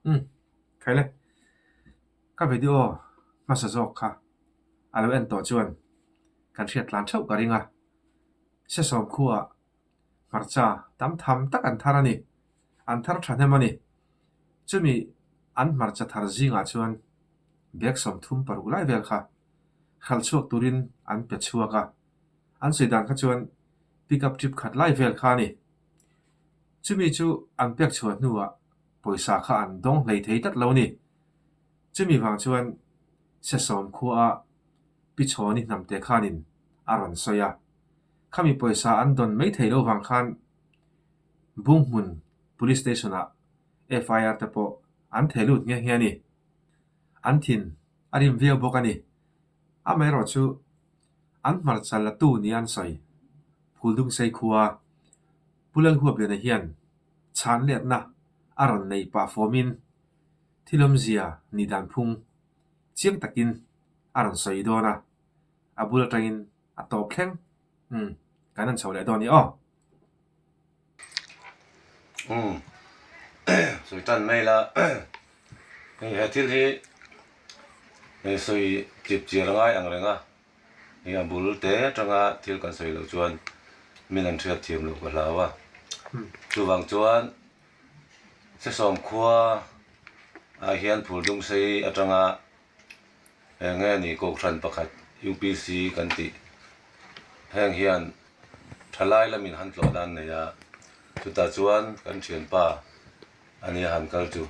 Umm khaile ka video hmasa zawk kha a lo en tawh chuan kan hriat tlan theuh ka ring a, Sesawm khuaah hmarcha tam tham tak an thar a ni, an thar thahnem a ni. Chumi an hmarcha thar zingah chuan bag 36 lai vel kha hralh chhuak turin an pe chhuak a, an sawi dan kha chuan pick up trip khat lai vel kha a ni. Chumi chu an pek chhuah hnuah pawisa kha an dawng hlei thei tlat lo a ni. Chumi vang chuan Sesawm khuaah Pi Chhawni hnamte khanin a rawn sawi a, khami pawisa an dawn mai thei lo vang khan Bunghmun Police Station-ah FIR te pawh an theh lut nghe nghe a ni. An thin a rim viau bawk a ni. Amaherawhchu an hmarcha latu nia an sawi Phuldungsei khua Pu Lalhuapliana hian chhan letna a rawn nei pah fawmin thil awmzia ni dan phung chiang takin a rawn sawi dawn a, a bul atangin a tawp thleng umm kan han chho leh dawn i aw. Umm sawi tan mai la hei he thil hi sawi chip chiar ngai ang reng a. Hei a bul te atanga thil kan sawi loh chuan min an hriat thiam loh ka hlau a. Chuvang chuan Sesawm khua ah hian Phuldungsei atanga eng nge ni Kohhran pakhat UPC kan tih heng hian thalai lamin han tlawh dan nei a, chutah chuan kan thianpa a nia han kal chu.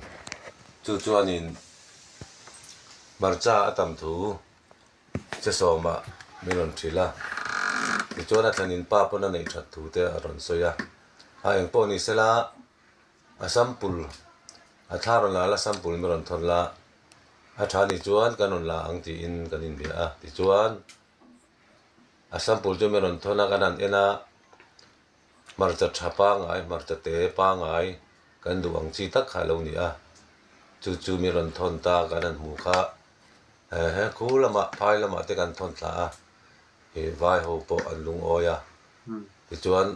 Chu chuanin hmarcha a tam thu Che sawmah min rawn hrilh a, tichuan a thlenin pa pawn a neih that thu te a rawn sawi a, a eng pawh ni sela a sample a thla rawn la la sample min rawn thawn la, a tha nih chuan kan rawn la ang tiin kan inbia a, tichuan a sample chu min rawn thawn a kan han en a, hmarcha tha pangai hmarcha te pangai kan duh ang chi tak kha a lo ni a, chu chu min rawn thawn ta kan han hmuh kha. He khu lamah phai lamah te kan thawn thla a, ih vai ho pawh an lungawi a, tichuan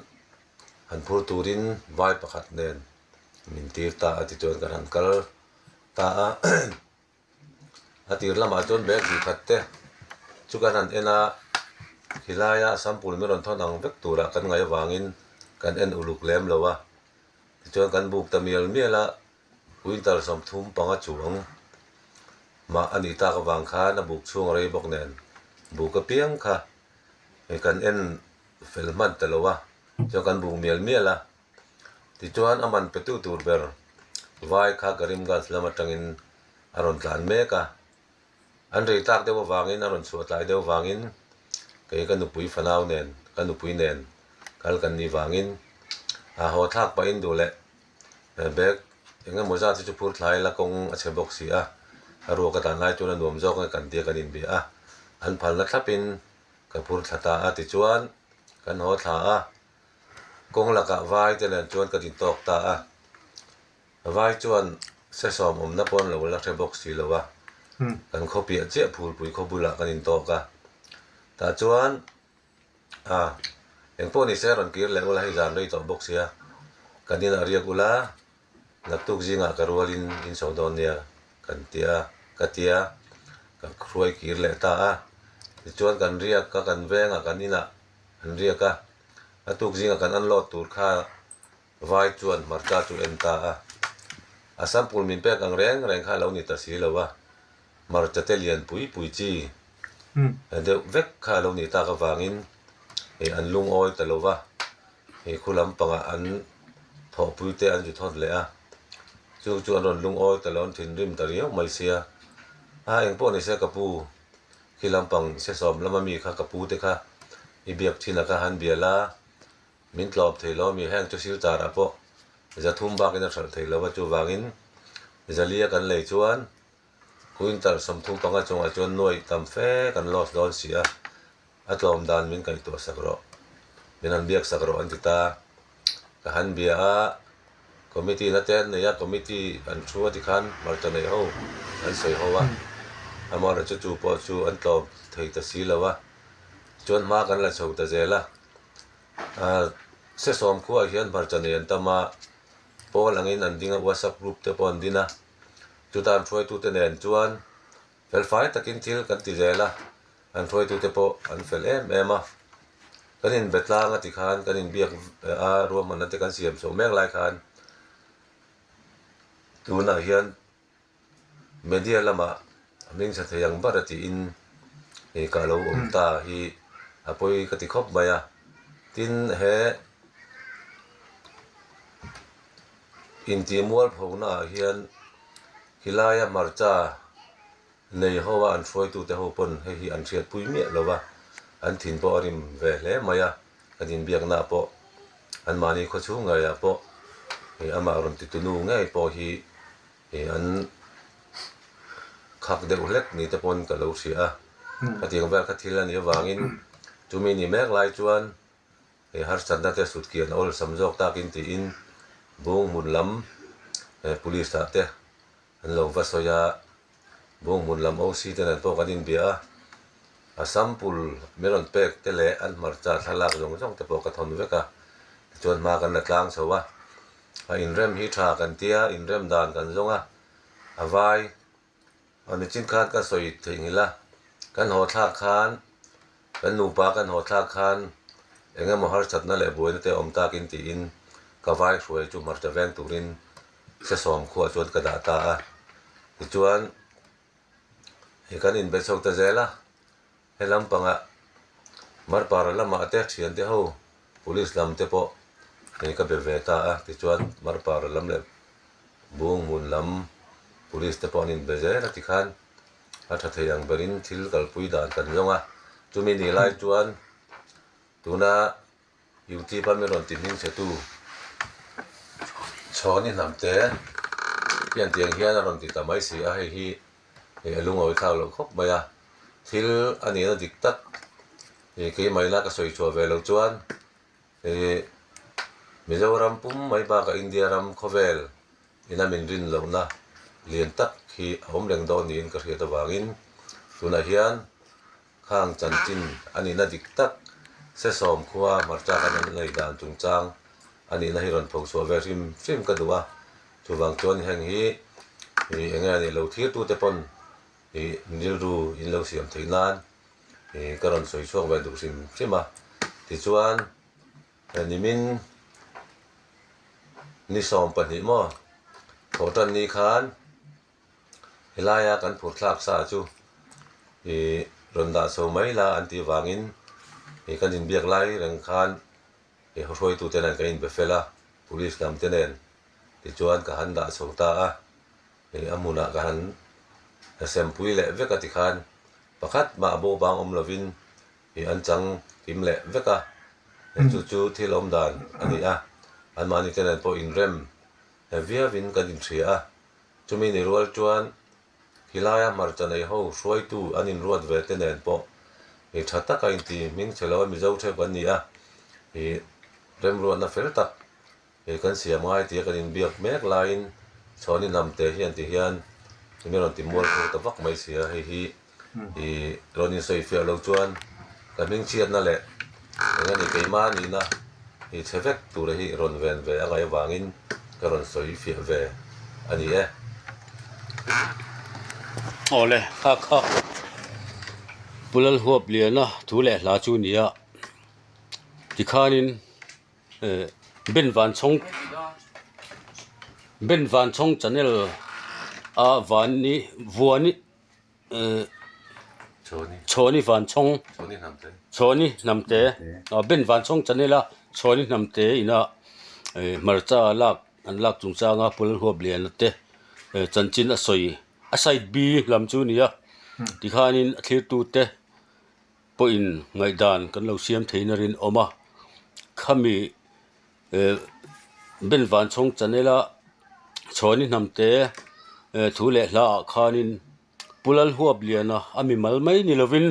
han phur turin vai pakhat nen min tir ta a tichuan kan han kal ta a, a tir lamah chuan bag zui khat te chu kan han en a, khilaia sample min rawn thawn ang vek turah kan ngaih avangin kan en uluk lem lo a, tichuan kan buk ta mial mial a. Quintal 35 chuang mah a nih tak avang khan a buk chhung a rei bawk nen buk apiang kha kan en fel hman ta lo a, chuan kan buk mial mial a. Tichuan a man petu tur ber vai kha Karimganj lam atangin a rawn tlan mek a, an rei tlak deuh avangin a rawn chhuah tlai deuh avangin kei ka nupui fanau nen ka nupui nen kal kan nih vangin a haw thlak pahin duh leh Bag eng emaw zat hi chu phur thlai la kawng a chhe bawk si a, a ruak a dan lai chuan a nuam zawk nge kan tia kan inbia a, an phalna thlapin ka phur thla ta a tichuan kan haw thla a, kawng lakah vai te nen chuan ka din tawk ta a, vai chuan sesawm awmna pawh an lo la hre bawk si lo a, kan khaw piah chiah phulpui khaw bulah kan intawk a, tah chuan. A, engpawh ni se rawn kir leh ula hei zan rei tawh bawk sia, kan inah riak ula naktuk zingah ka rualin in chho dawn nia kan tia ka tia ka hruai kir leh ta a, tichuan kan riak a kan vengah kan inah an riak a, a tuk zingah kan unload tur kha vai chuan hmarcha chu en ta a, a sample min pek ang reng reng kha a lo ni ta si lo a. Hmarcha te lian pui pui chi deuh vek kha a lo nih tak avangin ih an lungawi ta lo va, ih khu lampangah an thawhpui te an zu thawt leh a, chu chu an rawn lungawi ta lo an thinrim ta riau mai sia. A engpawh ni se ka pu khi lampang sesawm lama mi kha ka pu te kha i biak thin a kha han bia la, min tlawm thei lo mi heng chu silchar ah pawh 300 bakin a hralh thei lo va chuvangin zalia kan lei chuan Quintal 35 chungah chuan nuaih tam fe kan loss dawn si a, a tlawm dan min kaihtuah sak rawh, min han biak sak rawh an ti ta. Ka han bia a, committee na te an nei a, committee an thu a tikhan hmarcha nei ho an sawi ho a, amaherawhchu chu pawh chu an tlawm thei ta si lo a, chuan hma kan la chho ta zel a. Sesawm khuaah hian hmarcha nei an tam a, pawl angin an ding a, WhatsApp group te pawh an din a. Chuta an hruaitute nen chuan felfai takin thil kan ti zel a, an hruaitute pawh an fel em em a. Kan inbe tlang a ti khan kan inbiak a ruahmanna te kan siam chhoh mek lai khan tunah hian Media lamah a hming tha thei ang ber a tiin ih ka lo awm ta hi a pawi ka ti khawp mai a, tin he intih mualpho naah hian khilai a hmarcha nei ho a an hruaitute ho pawn hei hi an hriatpui miah lo va, an thin pawh a rim ve hle mai a, kan inbiakna pawh anmahni khawchhung ngeiah pawh ih amah rawn ti tunu ngei pawh hi ih an khak deuh hlek ni te pawn ka lo hria a, khatiang vel kha thil a nih avangin chumi ni mek lai chuan He harsatna te sutkian a awlsam zawk takin tiin Bung hmun lam Police ah te an lo va sawi a, Bung hmun lam OC te nen pawh kan inbia a, a sample min rawn pek te leh an hmarcha thlalak zawng zawng te pawh ka thawn vek a, tichuan hma kan la tlang chho a, a inrem hi tha kan tia, inrem dan kan zawng a, a vai A nichin khan ka sawi theihnghilh a, kan haw thlak khan, kan nupa kan haw thlak khan eng emaw harsatna leh buaina te a awm takin tiin ka vai hruai chu hmarcha veng turin sesawm khuah chuan ka dah ta a. Tichuan hei kan inbe chho ta zel a, he lampangah Marpara lamah te thiante ho Police lam te pawh hei ka be ve ta a, tichuan Marpara lam leh Bung hmun lam Police te pawh an inbe zel a tikhan a tha thei ang berin thil kalpui dan kan zawng a, chumi ni lai chuan tuna YouTube a min rawn ti hming chhe tu Chhawni hnamte hian tiang hian a rawn ti ta mai si a, hei hi Hei a lungawi thlak loh khawp mai a, thil a nihna dik tak ih keimahina ka sawi chhuah ve loh chuan ih Mizoram pum mai bakah India ram khawvel ina min rin lohna lian tak hi a awm reng dawn niin ka hriat avangin tunah hian khang chanchin a nihna dik tak Sesawm khua hmarcha kan an nei dan chungchang a nihna hi rawn phochhuah ve hrim hrim ka duh a. Chuvang chuan heng hi ih eng nge a nih lo thirtute pawn ih rilru in lo siam theih nan ih ka rawn sawi chhuak ve duh hrim hrim a. Tichuan nimin ni 12 maw thawhtan ni khan helaia kan phur thlak sa chu ih rawn dah chho mai la an tih vangin ih kan inbiak lai reng khan He hruaitute nen kan inbe fel a, police lam te nen tichuan ka han dah chho ta a, hei a hmunah ka han sempui leh vek a tikhan pakhat mah bo bang awm lovin hei an chang kim leh vek a, hei chu chu thil awm dan a ni a, anmahni te nen pawh inrem viauin kan inhria a, chumi ni rual chuan Khilaia hmarcha nei ho hruaitu an inruat ve te nen pawh ih tha taka inti hming chhe lo a Mizo theuh kan ni a, ih remruatna fel tak ih kan siam ngai tia kan inbiak mek laiin Chhawni hnamte hian ti hian min rawn ti mual pho ta vak mai si a, hei hi ih rawn insawi fiah lo chuan ka hmingchhiatna leh eng a ni keimah nihna ih chhe vek tura hi rawn ven ve a ngaih avangin ka rawn sawi fiah ve a ni e. Awle, kha kha Pu Lalhuap Liana thu leh hla chu ni a, tikhanin eh Ben Vanchhawng Ben Vanchhawng channel a Vani Vuani Chhawni Vanchhawng Chhawni Hnamte Ben Vanchhawng channel a Chhawni Hnamte ina hmarcha lak an lak chungchanga Pul Huapliana te chanchin a sawi a side B lam chu a ni a tikhanin a thlirtute pawhin ngaihdan kan lo siam theihna rinawm a khami Ben Vanchhawng channel a Chhawni Hnamte thu leh hla ah khanin Pu Lalhuapliana a mi mal mai ni lovin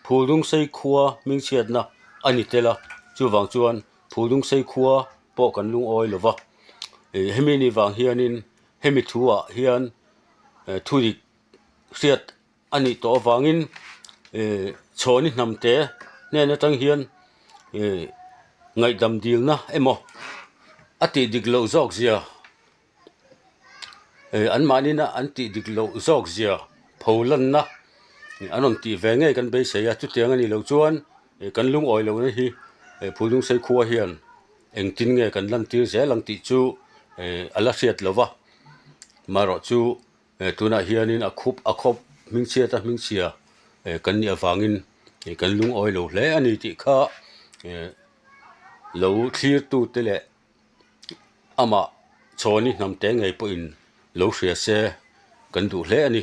Phuldungsei khua hmingchhiatna a ni tel a, chuvang chuan Phuldungsei khua pawh kan lungawi lo va, hemi ni vang hianin hemi thu ah hian thudik hriat a nih tawh avangin Chhawni hnamte hnen atang hian ngaihdam dilna emaw a tih dik loh zawk zia. Anmahnina an tih dik loh zawk zia pho lanna an rawn tih ve ngei kan beisei a, chutiang a nih loh chuan kan lungawi lohna hi Phulnungsei khua hian engtin nge kan lantir zel ang tih chu a la hriat lo va, marawh chu tunah hianin a khup a khawp hmingchhiat a hmingchhia kan nih avangin kan lungawi lo hle a ni tih kha lo thlirtute leh Amah Chhawni hnamte ngei pawhin lo hria se kan duh hle a ni.